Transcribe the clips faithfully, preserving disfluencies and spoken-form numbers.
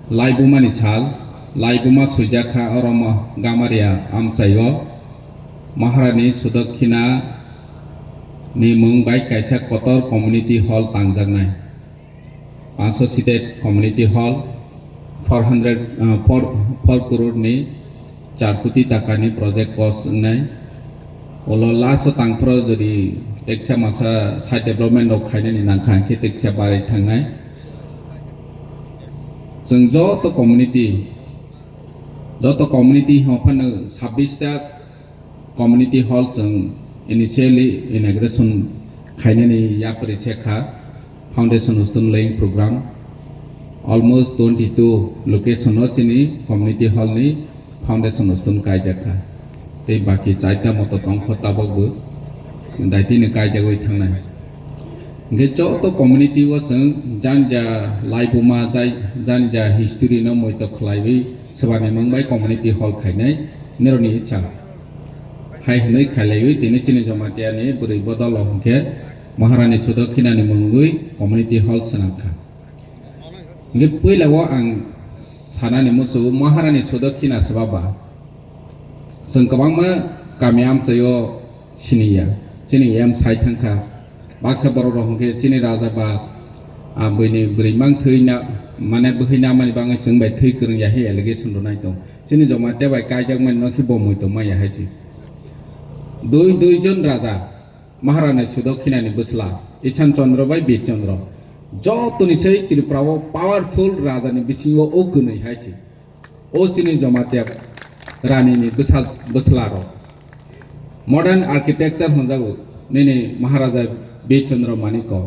Laibumani sal, laibuma swijak kha oro mo-, Gamaria amchaio Maharani Sudakkhinani mung bai kaisa kotor community hall tangjaknai. Panso seated community hall, four hundred, uh, four, four crore ni char koti takani project cost wngnai. Ulo last o tangphro jodi teksa masa side development rok khainani nangkha, hwnkhe teksa barai thangnai. Chwng joto community, joto community hwnphano sabbish ta community hall chwng initially inauguration khainani yapri se kha, foundation stone laying program. Almost twenty two location o chini community hall ni foundation stone kaijak kha. Tei baki chaita moto tongkho tabok bo daitino kaijagwi thangnai. Hwnkhe joto community o chwng jani ja laibuma jai, jani ja history no moito khlaiwi swbani mung bai community hall khainai nironi icha. Hai hwnwi khailaiwi tini chini Jamatia ni bwrwi bodol o hwnkhe Maharani Sudakkhinani mungwi community hall swnam kha. Hwnkhe puila o ang sanani muchungo Maharani Sudakkhinani swbaba. Chwng kwbangma kami amchaio siniya, chini em sai thangkha. Baksa borok rok hwnkhe chini raja ba, ah, buini bwrwi mang thwi na, mane bwhwi namani bagwi chwng bai thwi kwrwng ya hai allegation rwnai tong. Chini Jamatia bai kaijakmani no khe bo muitu maya hai se. Dui, dui jon raja, Maharani Sudakkhinani bwsla, Ishan Chandra bai Bir Chandra. Jotoni sai Tripura o powerful raja ni bisingo o kwnwi hai se. O chini Jamatia rani ni bwsa-, bwsla rok. Modern architecture hwnjago nini Maharaja Bir Chandra Manikya.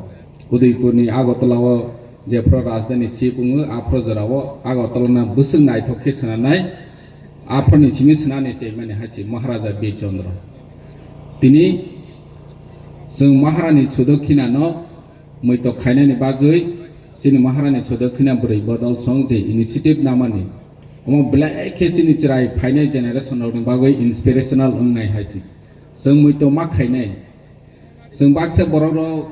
Udaipur ni Agartala o jephru rajdhani seat wngo, aphru jora o Agartala no bwswk naithok khe swnamnai, aphru ni simi swnani se mani hai se Maharaja Bir Chandra. Tini chwng Maharani Sudakkhinano muitok khainani bagwi chini Maharani Sudakkhinani bwrwi bodol song je initiative namani, omo belai khe chini chwrai phainai generation rokni bagwi inspirational wngnai hai se. Chwng muitok ma khainai. Chwng baksa borok rok,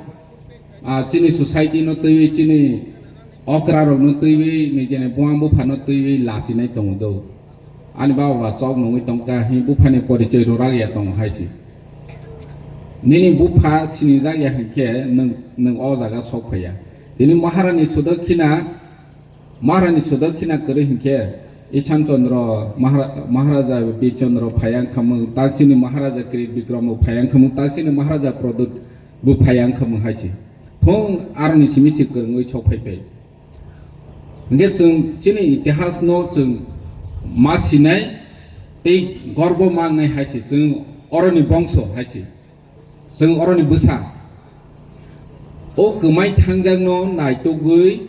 ah, chini society no twiwi, chini okra rok no twiwi, nijeni buma bupha no twiwi lachinai tongo do. Ani baba ba chok nungwi tongkha, hi buphani porichoi rwrak ya tongo hai se. Nini bupha sinijak ya hinkhe nwng, nwng o jaga sok phaiya. Tini Maharani Sudakkhinani, Maharani Sudakkhinani kwrwi hinkhe Ishan Chandra, Mahara-, Maharaja Bir Chandra phaiya wngkha mwng, tak chini Maharaja Kirit Bikram bo phaiya wngkha mwng, tak chini Maharaja Pradyut bo phaiya wngkha mwng hai se. Thung aroni simi se kwrwngwi sok phai phai. Hwnkhe chwng chini itihas no chwng ma sinai tei gorbo ma wngnai hai se, chwng oroni bongso hai se, chwng oroni bwsa. O kwmai thangjak no naitugwi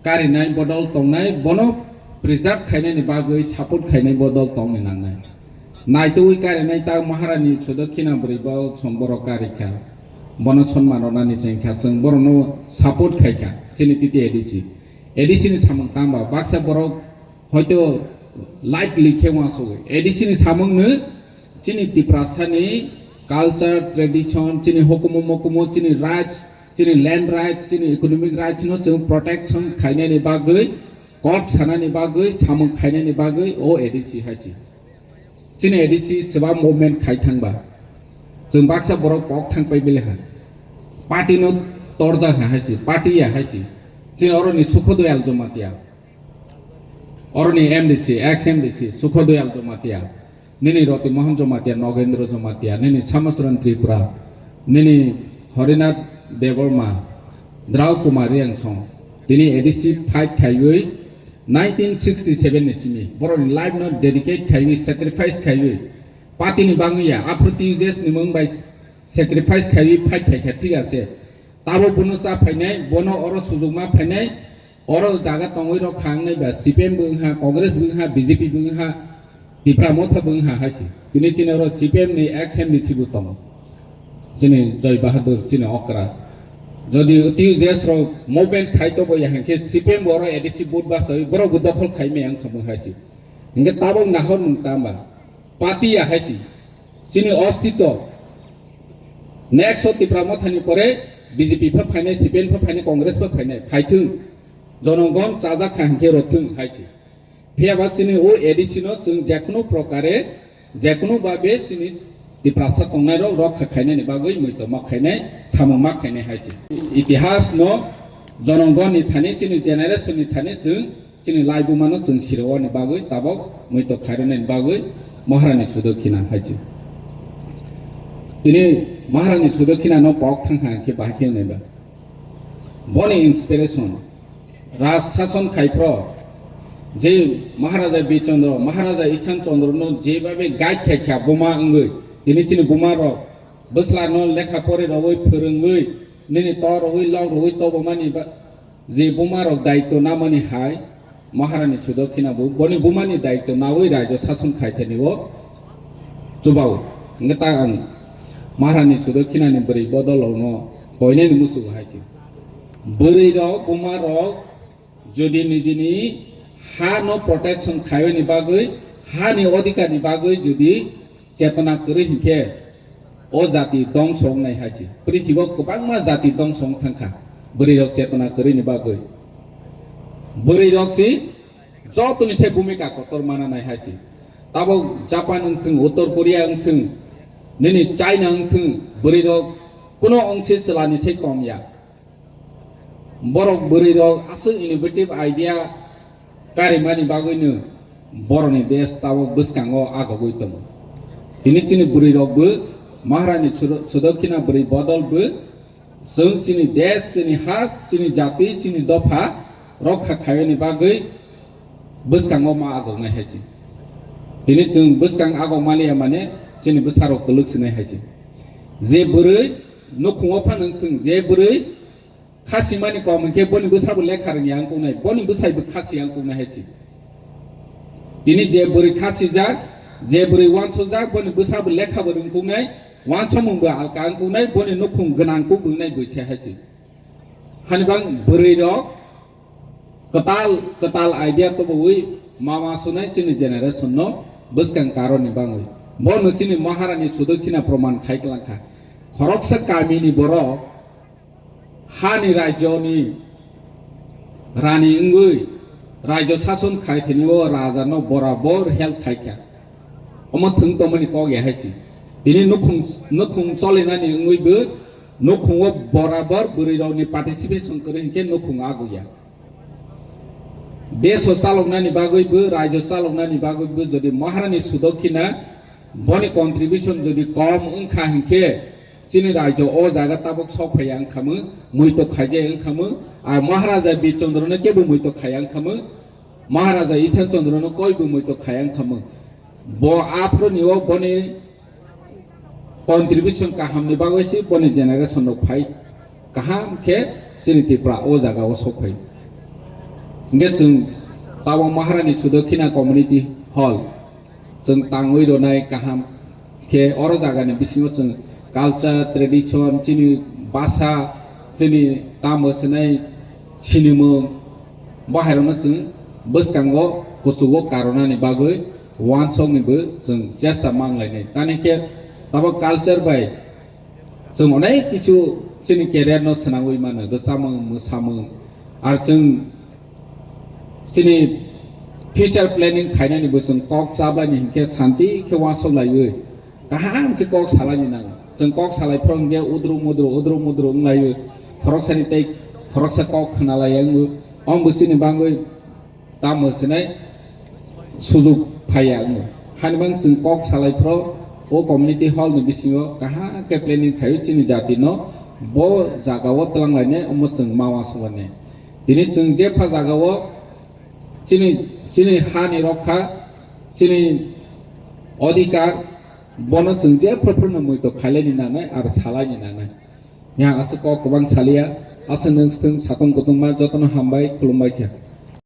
karinai bodol tongnai, bono preserve khainani bagwi support khainai bodol tongni nangnai. Naitugwi karinai ta Maharani Sudakkhinani bwrwi bo chwng borok karikha. Bono sonman rwnani chengkha, chwng borokno support khaikha, chini titi A D C. A D C ni samung tangba, baksa borok hoito lightly khe uansugwi. A D C ni samungno chini Tiprasani culture, tradition, chini hukumu mukumu, chini rights, chini land rights, chini economic rights no chwng protection khainani bagwi, kok sanani bagwi, samung khainani bagwi o A D C hai se. Chini A D C chwba movement khai thangba, chwng baksa borok kok thang pai bile ha. Party no torja ha hai se, party ya hai se. Chini oroni Sukho Doyal Jamatia, oroni M D C, ex M D C, Sukho Doyal Jamatia, nini Roti Mohan Jamatia, Nogendra Jamatia, nini Samacharan Tripura, nini Harinath Debbarma, Drau Kumar Reangsong, tini A D C fight khaiwi nineteen sixty seven ni simi borokni life no dedicate khaiwi, sacrifice khaiwi, party ni bangwi ya, aphuru T U J S ni mung bai sacrifice khaiwi fight khaikha, thik ase. Tabo bono cha phainai, bono oro sujukma phainai, oro jaga tongwi rok kha wngnai ba, C P M bo wngha, Congress bo wngha, B J P bo wngha, Tipra Motha bo wngha hai se. Tini chini oro C P M ni ex M D C bo tongo. Chini Joy Bahadur, chini okra. Jodi T U J S rok movement khai tobo ya hinkhe C P M bo oro A D C vote basawi borok bo dokhol khai maya wngkha bo hai se. Hinkhe tabok nahor mung tamba. Party ya hai se. Chini ostitw. Next o Tipra Mothani pore B J P pha phainai, C P M pha phainai, Congress pha phainai, phaithung. Jonogon chajak kha hinkhe rwthwng hai se. Phiya ba chini o A D C no chwng jekunu prokare, jekunu babe chini Tiprasa tongnairok rokha khainani bagwi muitu ma khainai, samung ma khainai hai se. Itihas no jonogoni thani, chini generation ni thani chwng chini laibuma no chwng sirogoni bagwi tabok muitu khairwnani bagwi Maharani Sudakkina hai se. Tini Maharani Sudakkina no pok thang kha khe bahai khe nai ba. Boni inspiration, Raj sason khai phro, je Maharaja Birchandra, Maharaja Ishan Chandra no jebabe guide khai kha buma wngwi, tini chini buma rok bwsla no lekha pori rogwi phwrwngwi, nini to rogwi lok rogwi tobomani ba, je buma rok daityo namani hai, Maharani Sudakkina bo boni bumani daityo nawi raijo sason khai thani o chubao. Hwnkhe ta ang Maharani Sudakkina ni bwrwi bodol rok no koinani musugo hai se. Bwrwi rok, buma rok jodi nijini ha no protection khaiyani bagwi, ha ni odhikar ni bagwi jodi chetona kwrwi hinkhe o jati dongso wngnai hai se. Prithibo kwbangma jati dongso wng thangkha bwrwi rok chetona kwrwi ni bagwi. Bwrwi rok si jotoni se bhumika kotor mana nai hai se. Tabok Japan wngthwng, Uttor Korea wngthwng, nini China wngthwng, bwrwi rok kuno ongse chwla ni se kom ya. Borok bwrwi rok aswk innovative idea karimani bagwino borokni desh tabok bwskango agogwi tongo. Tini chini bwrwi rokbo Maharani Sudo-, Sudakkina bwrwi bodol bo chwng chini desh, chini ha, chini jati, chini dopha rokha khaiyani bagwi bwskango ma agoknai hai se. Tini chwng bwskang agok maliya mane chini bwsarok kwlwk sinai hai se. Je bwrwi nukhungo phano wngthwng, je bwrwi kha simani kom hinkhe boni bwsabo lekha rwngya wngkuknai, boni bwsaibo kha siya wngkuknai hai se. Tini je bwrwi kha sijak, je bwrwi wansukjak, boni bwsabo lekhabo rwngkuknai, wansukmungbo alka wngkuknai, boni nukhung gwnang kubungnai bwisa hai se. Hani bang bwrwi rok kwtal kwtal idea tubuwi mama sunai chini generation no bwskang karoni bangwi. Bono chini Maharani Sudakkina proman khai kwlangkha. Khoroksa kamini borok hani rajyoni rani wngwi rajyo sason khai thani o raja no borabor help khaikha. Omo thwng tongmani kok ya hai se. Bini nukhung, nukhung cholinani wngwi bo nukhungo borabor bwrwi rokni participation kwrwi hinkhe nukhung aguya. Desh o chaloknani bagwi bo, rajyo chaloknani bagwi bo jodi Maharani Sudakkina boni contribution jodi kom wngkha hinkhe chini rajyo o jaga tabok sok phaiya wngkhamung, muitok khaijaya wngkhamung, ar Maharaja Birchandra no kebo muitok khaiya wngkhamung, Maharaja Ishan Chandra no koibo muitok khaiya wngkhamung. Bo aphuru ni o boni contribution kaham ni bagwi se boni generation rok phai kaham khe chini Tripura o jaga o sok phai. Hinkhe chwng tabok Maharani Sudakkina Community Hall chwng tangwi rwnai kaham khe oro jagani bisingo chwng culture, tradition, chini basa, chini tamo swnai sinimung, bahairokno chwng bwskango kuchugo karwnani bagwi wansoknibo chwng chesta manglainai. Tani khe tabok culture bai chwng onek kichu chini career no swnamwi mano, rwchapmung, mwsamung, ar chwng chini future planning khainani bo chwng kok chaplaini hinkhe santi khe wansok laiwi kaham khe kok salaini nango. Chwng kok salai phro hinkhe udru mudru, udru mudru wng laiwi khoroksani tei khoroksa kok khna lai wngo. Omo bo chini bangwi tamo sinai sujuk phaiya wngo. Hani bang chwng kok salai phro o community hall ni bisingo kaham khe planning khaio chini jati no bo jaga o twlang lainai, omo chwng ma wansok lainai. Tini chwng jepha jaga o chini, chini ha ni rokha, chini odhikar, bono chwng jepha phano muitok khailai ni nangnai ar salai ni nangnai. Yang aswk kok kwbang salia, aswk nwng swthwng satung kutung ma jotono hambai khulumbai kha.